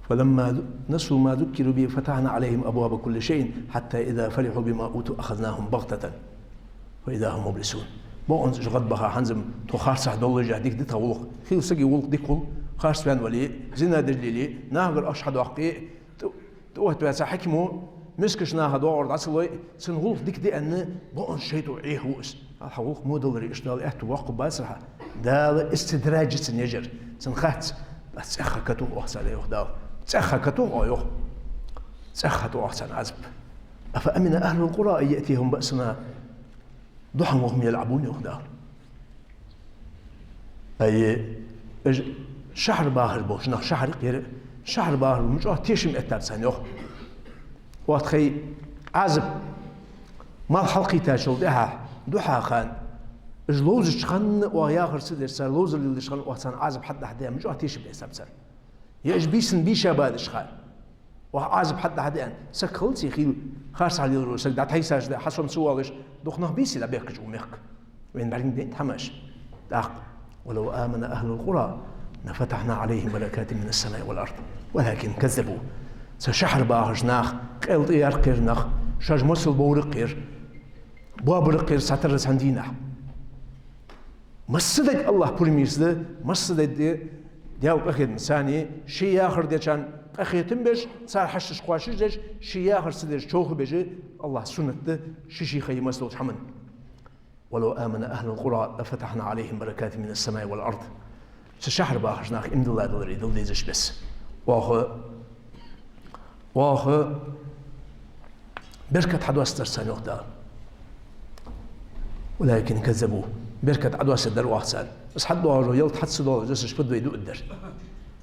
فلما نسوا ما ذكروا به فتحنا عليهم أبواب كل شيء حتى إذا فرحوا بما أوتوا أخذناهم بغتة فإذا هم مبلسون. Бокъонца уж гӀадбаха, хӀанз-м тхо харцахьа доллашехь, дика да тха гӀулакх. Хийла сага гӀулакх дика хул, харцваьнна вале а, зина деш леле а, нахагара ахча хьадоаккхе а, тӀа-, тӀаоттаваьча хьакимо мискача наха доагӀар дӀа ца лой, цун гӀулакх дика да аьнна, бокъонца шайтӀо Ӏехаву из. Хьа гӀулакх во даларе, иштта Дала аьттув воаккхаргбацар хьа. Дала истидраджаца нежар. Цун хац. Аз цӀаьхха катох оаха царна, йоах Дала. ЦӀаьхха катох оаха, йоах. ЦӀаьхха тӀаоах царна Ӏазап. أفأمن أهل القرى أن يأتيهم بأسنا ضحى وهم يلعبون, йоах Дала. Ай, уж шахьар бахаш болча нах, шахьар кхера, шахьар бахаш мучӀа тешам эттаб царна, йоах. Оаха тхай Ӏазап, малх хьалкхийтачул тӀехьагӀа, духьа хана, уж ловзача хана оаха яхар ца деш, цар ловзар леладеча хана оаха царна Ӏазап хьатӀадахьа де, мучӀа тешам эттаб царна. Е уж бийсан бийша бадача хана. Оаха Ӏазап хьатӀадахьа деана, саг хилац из хила, харцахьа леларо саг дӀатхьайсаш да, хьасом ца воалаш, дукха нах бийса дӀабехкача укх мехка. Вайна бӀаргадайнад хӀамаш. ТӀаккха: «ولو آمن أهل القرى لفتحنا عليهم بركات من السماء والأرض ولكن كذبوا». Цу шахьара бахаш нах, къел тӀаяркхар нах, шоаш моцал бовракхар, боабаракхар цхьатарра цхьан дийнахьа. Массадола АллахӀа пурам йийца да, массадола Даьла къахетамца, ший яхар дечарна къахетам беш, цар хьашташ кхоачашдеш, ший яхар ца деш човхабеш, АллахӀа суннат да ший-ший ха йима долча хӀаман. «ولو آمن أهل القرى لفتحنا عليهم بركات من السماء والأرض». Цу шахьара бахаш нах иман дилла даларе дала дезаш беса. Оаха, оаха беркат хьадоастадар царна, йоах Дала. «ولكن كذبوا». Беркат Ӏодоастадаьдар оаха царна. Из хьатӀадоагӀаш дола ялат хьа ца доалаш, из шпад вай дуадар.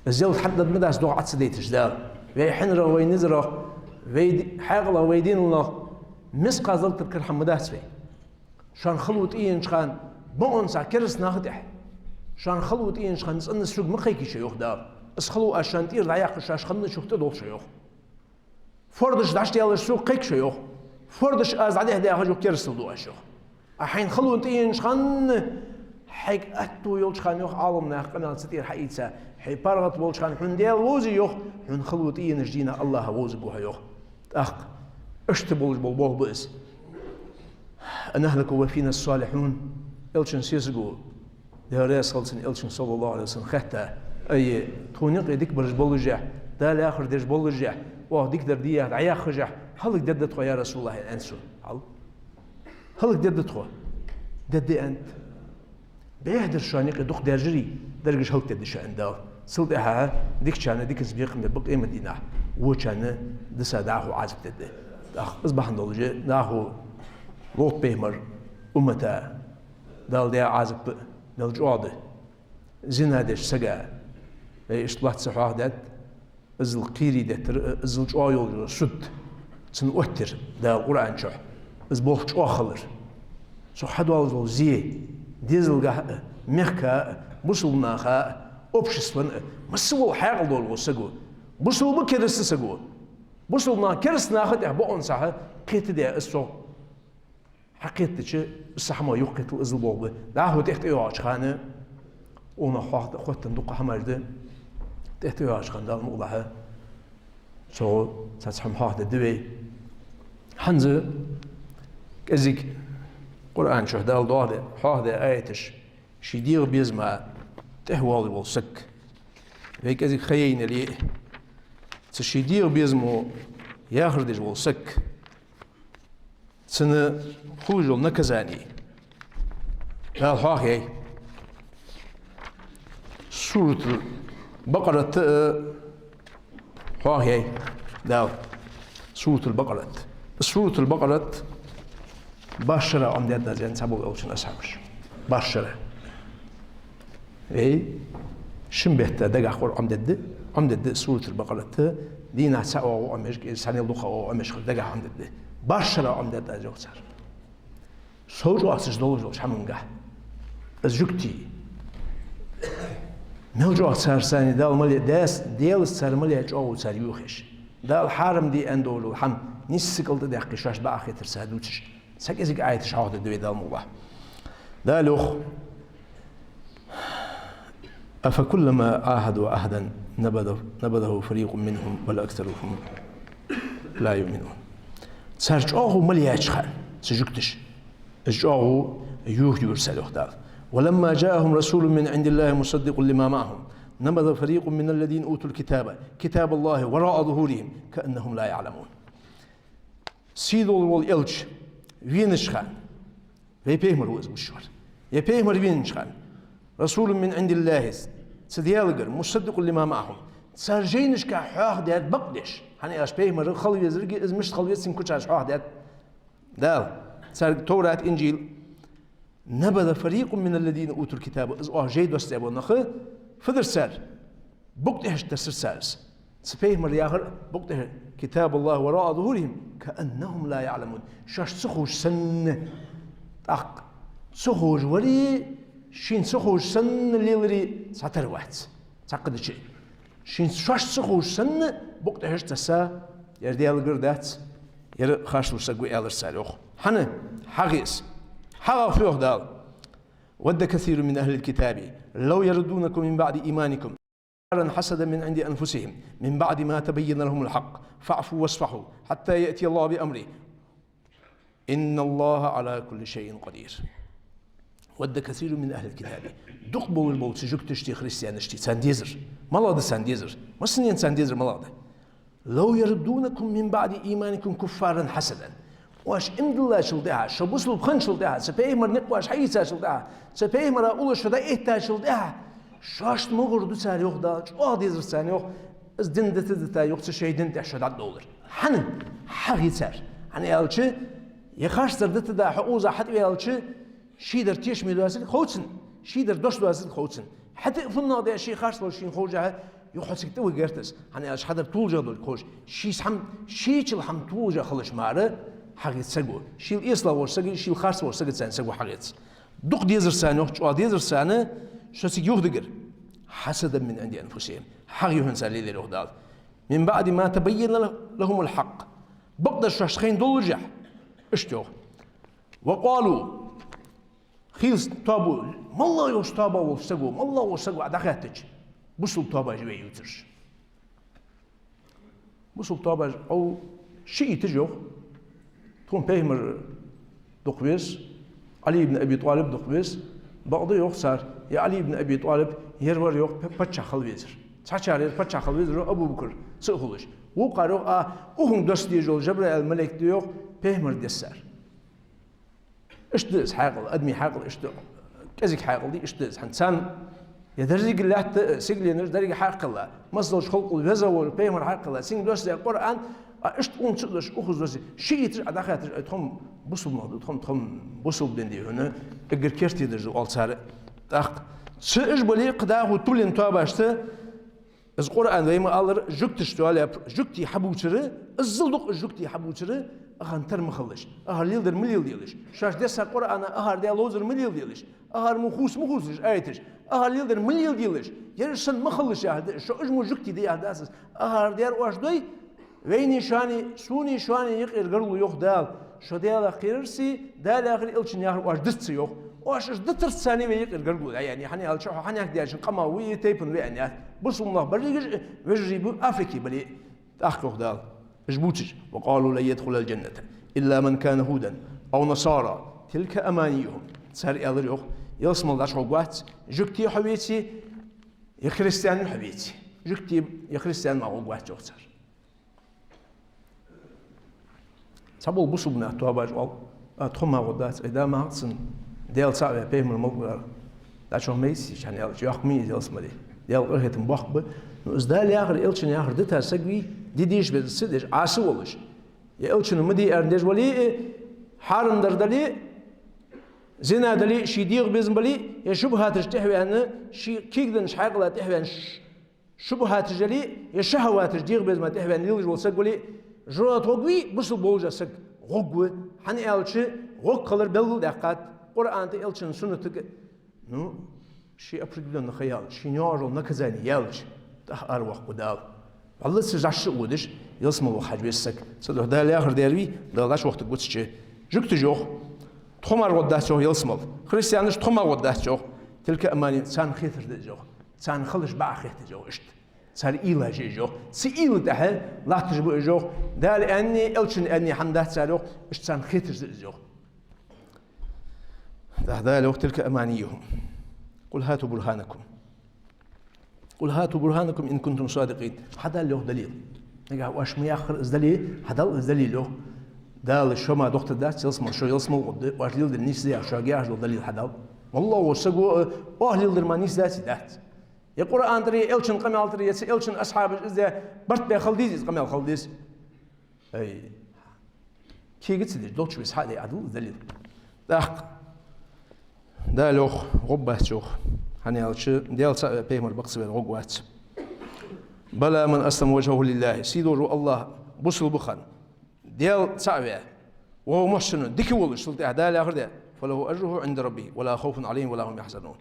Из ялат хьатӀадоадаргдац догӀа Ӏа ца дайташ Дала. Вай хьинарах, вай низарах, вай ди-, хьаькъалах, вай денал нах мискъал зарратал кара хӀама ма дац вай. Шоана хало тӀаенача хана бокъонца кераста наха тӀехьа. Шоана хало тӀаенача хана цӀена сога ма кхайка шо, йоах Дала. Из хало аз шоана тӀера дӀаяккха шоаш ханначух тӀадолх шо, йоах. Фордаш дӀачудаьлча сога кхайка шо, йоах. Фордаш аз дӀадехьадаьхача керастал ду оаш, йоах. А хьайна хало тӀаенача хана, хьайга аьттув йолча хана, йоах, Ӏаламнаха къамаьл цу тӀера хьаийца, хьо паргӀата волча хана хьона Даьла вовзий, йоах, хьона хало тӀаенача дийнахьа АллахӀа вовзаргва хьо, йоах. ТӀаккха иштта болаш бола болх ба из. «أنهلك وفينا الصالحون». Элчан сесаго, Даьла раьза хилва цунна, Элчанга, صلى الله عليه وسلم, хаьттад: «Ай, тхона юкъе дика бараш боллашехь, Дала яхар деш боллашехь, оаха дикадар де яхаш дӀаяххашехь, хӀалакдергда тхо, я РасулаллахӀ?» — аьннад цо. Хьал? «ХӀалакдергда тхо». «Дергда», — аьннад. «Бехдар шоана юкъе дукха даьржарий, дерригаш хӀалакдергда шо», — аьннад Дала. Цул тӀехьагӀа дикачарна диканца бекхам бергба къемата дийнахьа, вочарна диса дӀахо Ӏазап дергда. ТӀаккха из бахьан долаш дӀахо ловргда пайхамара уммата Дала даь Ӏазап а, Дала чӀоагӀа да. Зина деча сага, вай иштта лоацца хьоахадаьд, иззал кхерий деттар, иззал чӀоагӀа йолаш йола суд, цунна оттаяр Дала Къуръан чу, из болх чӀоагӀа хилар. Цох хьадоалаш дола зе, дезалгахьа а, мехка а, бусалба наха а, обществона а, масса вола хьаькъал долаш вола саго, бусалба, кераста саго, бусалба наха, кераста наха тӀехьа бокъонца хьакхетаде из цох. Хьакхетадича, из хӀама юхакхетал иззал болх ба. ДӀахо тӀехьа тӀайоагӀача хана, укханах хьоахаде-, хоттаденна дукха хӀамаш да, тӀехьа тӀайоагӀача хана, Дала мукъалахь, цо цхьацца хӀама хьоахадергда вай. ХӀанз кӀезига Къуръан чу Дала доаладаь, хьоахадаь аяташ, ший дегӀа безама тӀехьа воалаш вола саг. Вай кӀезига ха яйнале а, цу ший дегӀа безамо яхар деш вола саг, цунна хулаш йола наказани Дала хьоахаяьй. Суратуль-Бакъарат, э, хьоахаяьй Дала. Суратуль-Бакъарат. Суратуль-Бакъарат барх шера Ӏомадаьд аз, аьннад цхьабола Элчан асхьабаша. Барх шера. Вай шин бетта дагахьа Къуръан Ӏомадергда, Ӏомадергда Суратуль-Бакъарат, дийнахьа цхьа оагӀув Ӏомаеш, из санел дукха оагӀув Ӏомаеш хилар, дагахьа Ӏомадергда. Барх шера Ӏомадаьд аз, йоах цар. Сов чӀоагӀа ца долаш долча хӀамангахьа. Из жугтий. Мел чӀоагӀа цар санна Дала мел яь, Дас-, Даьлаца цар мел яь чӀоагӀо цар йохаеш. Дала хьарам де аьнна долаш дола хӀама нийсса кӀалтӀадаьккха, шоашта бакъахьа хетар ца дувцаш. Цхьа кӀезига аяташ хьоахадергда вай, Дала мукъалахь. Дала йоах: «أفكلما عاهدوا عهدا نبذ-، نبذه فريق منهم بل أكثرهم لا يؤمنون». Цар чӀоагӀо мел яьча хана, цу жугташа, из чӀоагӀо йохаеш яр цар, йоах Дала. «ولما جاءهم رسول من عند الله مصدق لما معهم نبذ فريق من الذين أوتوا الكتاب كتاب الله وراء ظهورهم كأنهم لا يعلمون». Сий долаш вола элча венача хана, вай пайхамар ва из гуш вар. Ер пайхамар венача хана, «رسول من عند الله», цу Даьлагара, «مصدق لما معهم», цар жайнашка хьоахадаьд бакъдеш. ХӀана аьлча пайхамар хила везарга, из мишта хила веза, цун куцаш хьоахадаьд Дала. Царга Товрат, Инжил. «نبذ فريق من الذين أوتوا الكتاب», из оаха жай доссадаь бола нах, фу дир цар? Букъ тӀехьашка тессар цар из. Цу пайхамара яхар букъ тӀехьа: «كتاب الله وراء ظهورهم كأنهم لا يعلمون». Шоашта ца ховш санна. ТӀаккха ца ховш вари, шийна ца ховш санна лелари цхьатарра вац. Цхьаккха дича. Шийна шоашта ца ховш санна, Букъ тӀехьашка тесса, ер Даьлагара дац, ер харцлуш саг ва аьлар цар, йоах. ХӀана? ХьагӀ из. ХьагӀ фу йоах Дала: «ود كثير من أهل الكتاب لو يردونكم من بعد إيمانكم كفارا حسدا من عند أنفسهم من بعد ما تبين لهم الحق فاعفوا واصفحوا حتى يأتي الله بأمره إن الله على كل شيء قدير». «ود كثير من أهل الكتاب». Дукха болаш бола цу жугташта, христианашта царна дезар. МалагӀа да царна дезар? Массанена царна дезар малагӀа да? «لو يردونكم من بعد إيمانكم كفارا حسدا». Оаш иман диллачул тӀехьагӀа, шо бусалба хинначул тӀехьагӀа, цу пайхамара никъ оаш хьаийцачул тӀехьагӀа, цу пайхамара уллаш шо дӀаэттачул тӀехьагӀа, шоашта ма гӀур ду цар, йоах Дала, чӀоагӀа дезар царна, йоах, из дин дита-дита, йоах, цу шоай дина тӀа шо дӀатӀадовлар. ХӀана? ХьагӀ я цар. ХӀана аьлча, е харцдар дита да, хьо укхаза хьатӀаваьлча, шийдар тешаме доацилга хов цунна, шийдар дош доацилга хов цунна. ХӀаьта а фуннагӀа да ший харц волаш шийна ховш, юха хьо цига тӀавига гӀерт из. ХӀана аьлча, хьадар тоалашагӀа долга ховш, шийца хӀама, шийчул хӀама тоалашагӀа хилча мара хьагӀ я цу саго. Шийла эсалагӀа волча сага, шийла харц волча сага царна саго хьагӀ я цу. Дукха дезар царна, йоах, чӀоагӀа дезар царна, шо цига юхадигар. «حسدا من عند أنفسهم». ХьагӀ я хьона цар лелаяр, йоах Дала. «من بعد ما تبين لهم الحق». Бакъдар шоашта хайна доллашехь. Иштта йоах. «وقالوا». Хийла тоба, моллагӀа йолча тоба волча саго, моллагӀа волча саго Ӏа дӀахаьттача, бусалба тоба я вай ювцараш. Бусалба тоба я, ау, шиӀиташ, йоах. Тхона пайхамар дукха веза, Ӏали ибн Аби ТӀалиб дукха веза, бакъда, йоах цар, е Ӏали ибн Аби ТӀалиб ер вар, йоах, п-, паччахь хила везар. Цхьачар ер паччахь хила везар, йоах, Абу Бакр ца хулаш. Вокхар, йоах, а, укхунга доссадеш йола Жабраил малайк да, йоах, пайхамар дессар. Иштта да из хьаькъал, адамий хьаькъал иштта да, кӀезига хьаькъал да, иштта да из. ХӀанз царна е деррига лаьтта, сигаленаш деррига хьакхелла, массадолча халкъал веза вола пайхамар хьакхелла, цунга доссадаь Къуръан, а иштта укхунна ца доссаш, укхаза доссадаь, шиӀиташ Ӏа дӀахаьттача, ай, тхо-м бусалба нах да, тхо-м, тхо-м бусалба дин да хьона, эггара керттера да из, оал цар. ТӀаккха цу уж бале а, кхы дӀахо туллин тобашта, из Къуръан вай ма аллара, жугташта аьлар, жугтий хьабувцар, иззал дукха жугтий хьабувцар, ахарна тара ма хилалаш, ахар леладер ма леладелаш, шоашта десса Къуръана ахар даь ловзар ма леладелаш, ахар мо хувца ма хувцалаш аяташ, ахар леладер ма леладелаш, ераш санна ма хилалаш яхар да, шо уж мо жугтий да яхар дац из, ахар даьр оаш дой, вайна шоана, сона шоана юкъера гаргало, йоах Дала. Шо Даьлах кхерарца, Даьла яхар, Элчан яхар оаш диц, йоах. Оаш уж дитарца вай юкъера гаргало дӀаяьннай, хӀана аьлча хьо хьанех даьчун къамах ва е тайпан ва аьнна яц. Бусалба нах берригаш а вежарий ба, Африке бале а. ТӀаккха йоах Дала, уж бувцаш: «وقالوا لن يدخل الجنة إلا من كان هودا أو نصارى تلك أمانيهم». Цар аьлар, йоах, ялсмала дӀачугӀоргвац жугтий хьавеце, е христиан хьавеце. Жугтий е христиан мара гӀоргвац, йоах цар. Цхьабола бусалба наха тоба я оал, а, тхо мара гӀоргдац, ай, да, ма хьакъ цунна, Даьла цаӀ ваь, пайхамар мел вар дӀачугӀоргмайцига, хӀана аьлча йоккха ма я из ялсмале. Даьла къахетам боккха ба. Ну, из Даьла яхар, Элчан яхар дита саг вий, де дезаш, безаш ца деш, Ӏаса волаш, е Элчано ма де аьнна деш вале а, хьарам дар дале а, зина дале а, ший дегӀа безам бале а, е шубхӀаташта тӀехьаваьнна, ший кегаденнача хьаькъала тӀехьаваьнна, ш-, шубхӀаташ яле а, е шахӀаваташ, дегӀа безама тӀехьаваьнна лелаш вола саг вале а, жожагӀате гӀоргвий, бусалба волаш саг гӀоргва, хӀана аьлча гӀоргхилар белгалдаьккхад Къуръана тӀа, Элчан суннатага. Ну, ший определённо ха яьлча, шийна йоагӀаш йола наказани яьлча, тӀаккха аравоаккхаргва Дала. Валлахӏи, цу жашша а водаш, ялсмала ваха хьажа веза саг. Цудухьа Дала яхар дер вий, Дала дӀачуоттаргвац цу чу. Жугташа йоах: тхо мара гӀоргдац, йоах, ялсмала. Христианаша: тхо мара гӀоргдац, йоах. «تلك أمانيهم», царна хеташ да из, йоах. Царна хилча бакъахьа хет из, йоах, иштта. Цар уйла я из, йоах. Цу уйла тӀа латташ ба уж, йоах. Дала аьнна, Элчано аьнна хӀама дац цар, йоах. Иштта царна хеташ да из, йоах. ТӀаккха Дала йоах: «تلك أمانيهم قل هاتوا برهانكم». «قل هاتوا برهانكم إن كنتم صادقين». Хьадала, йоах, далил. Нагахь оаш ма яххара из дале, хьадала из далил, йоах. Дала шо мара дохийтаргдац ялсмала, шо ялсмала гӀоргда, оаш леладер нийса да яхаш шуга яхаш дола далил хьадала. МоллагӀа волча саго, э, оаха леладер мара нийса даций, дац? Е Къуръана тӀара, е Элчан къамаьла тӀара, е цу Элчан асхьабаша из даь барт баь хила дезий, из къамаьл хила дезий? Ай, кега ца деш, долчча веза хьа а де, хьадала из далил. ТӀаккха Дала йоах: гӀоргбац, йоах. ХӀана аьлча Даьла цаӀ ваь, пайхамар бакъ ца ваь гӀоргвац. «بلى من أسلم وجهه لله». Сийдолча АллахӀ, бусалба хинна, Даьла цаӀ ваь, ва мухьсинун, дика волаш, цул тӀехьа Дала яхар да: «فله أجره عند ربه ولا خوف عليهم ولا هم يحزنون».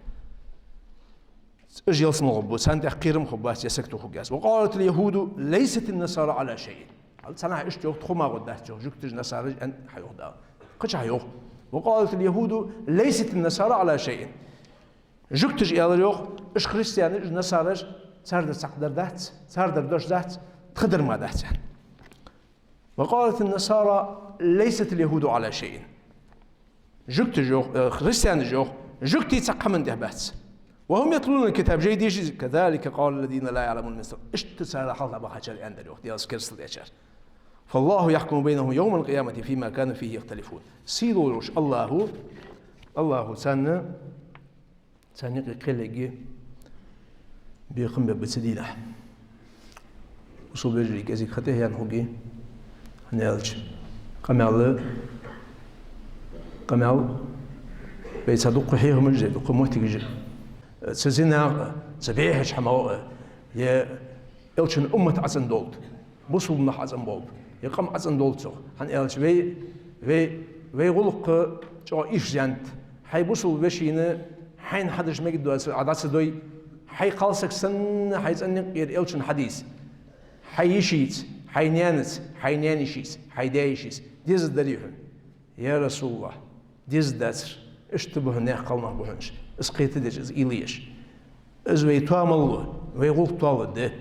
Уж ялсмала гӀоргба, царна тӀехь кхерам хургбац, е сагото хургьяц. «وقالت اليهود ليست النصارى على شيء». Цхьаннахьа иштта йоах, тхо ма гӀоргдац йоах, жугташа насараш а хьайоах Дала. Кхычахьа йоах: «وقالت اليهود ليست النصارى على شيء». Жугташа аьлар йоах, уж христианаш, уж насараш, цар дар цхьаккха дар дац, цар дар дош дац, тха дар мара дац, аьнна. «وقالت النصارى ليست اليهود على شيء». Жугташа йоах, э, христианаша йоах, жугтий цхьаккха хӀаман тӀехь бац. «وهم يتلون الكتاب», жай дешаш, «كذلك قال الذين لا يعلمون مثل». Иштта цар хьалха бахачар аьннадар йоах, Даьлаца керастал дечар. «فالله يحكم بينهم يوم القيامة فيما كانوا فيه يختلفون». Сий долаш Аллахӏо, Аллахӏо царна Царна юкъе кхел ергья бекхам бергба цу дийнахь. Бусалба вежарий, кӀезига хатӀехьаяьнна хургья, хӀана аьлча къамаьл, къамаьл, вай цхьа дукха хьехамаш а, дукха моттигаш а, цу зинах а, цу бӀехача хӀамах а, е Элчан уммат ӀацӀенна долда, бусалба нах ӀацӀенна болба, е къам ӀацӀенна долда цох. ХӀана аьлча вай, вай, вай гӀулакх чӀоагӀа ийрча даьннад. Хьай бусалба вешийна хьайна хьадеш мегаш доацар Ӏа дӀа ца дой, хьай кхалсаг санна хьай цӀен наькъера Элчан хьадис, хьай йишийца, хьай наьнаца, хьай наьна-йишийца, хьай даь-йишийца дезаргдарий хьона? Я РасулаллахӀ, дезаргдацар, иштта ба хьона наьха кхалнах ба хьона уж, из кхетадеш, из уйла еш. Из вай тоамал лу, вай гӀулакх тоалургда,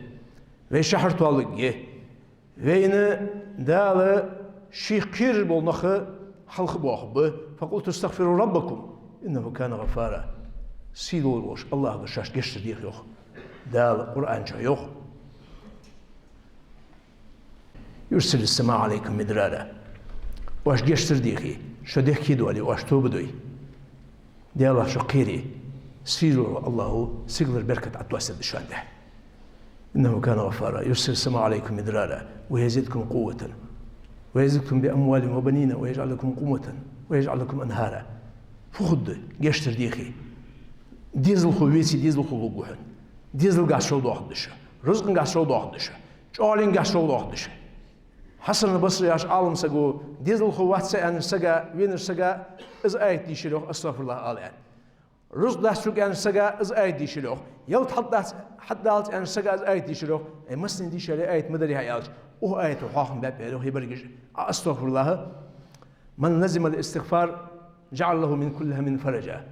вай шахьар тоалургья. Вайна Дала шийх кхераш бола нах хьалха боахаргба. «فقلت استغفروا ربكم إنه كان غفارا». Сий долаш волча Аллахӏага шоашта гешт дар деха йоах. Дала Къуръан чу йоах: «يرسل السماء عليكم مدرارا». Оаш гешт дар дехе, шо дехке доале, оаш тоба дой, Даьлах шо кхере, сий долаш вола Аллахӏо сигалара беркат Ӏотоссаргда шоана тӀа. «إنه كان غفارا يرسل السماء عليكم مدرارا ويزدكم قوة ويزدكم بأموال وبنين ويجعل لكم قوة ويجعل لكم أنهارا». Фу хургда гешт дар дехе? Дезалхо веце, дезалхо лургва хьона. Дезалгахьа шовдоахаргда шо, рузкъангахьа шовдоахаргда шо, чӀоагӀаленгахьа шовдоахаргда шо. Хьасан аль-Басри яхача Ӏалам саго: «Дезалхо вац са аьннача сага, венача сага из аят дийшар йоах, астагӀфируллахӀ ала», аьнна. «Рузкъа дац сога аьннача сага из аят дийшар йоах. Ялат хьатӀадац, хьатӀадалац аьннача сага из аят дийшар йоах». Ай, массане дийша ер аят ма дарий хьа аьлча, укх аято хьоахам баьб аьлар йоах, е берригаш а: астагӀфируллахӀ. «من لزم الاستغفار جعل له من كل هم فرجا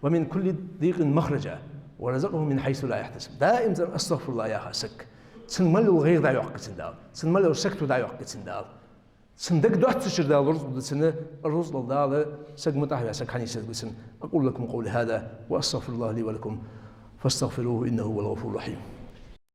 ومن كل ضيق مخرجا ورزقه من حيث لا يحتسب». Даим цӀена астагӀфируллахӀ яха саг, цун мел йола гӀайгӀа дӀайоаккх цунна Дала, цун мел йола сагото дӀайоаккх цунна Дала. Цун дагадоацача хӀаманна Дала рузкъа дергда цунна, рузкъал Дала саг мутӀахьа ваь саг хьанийсаргва цунна. أقول لكم قولي هذا وأستغفر الله لي ولكم فاستغفروه إنه هو الغفور الرحيم.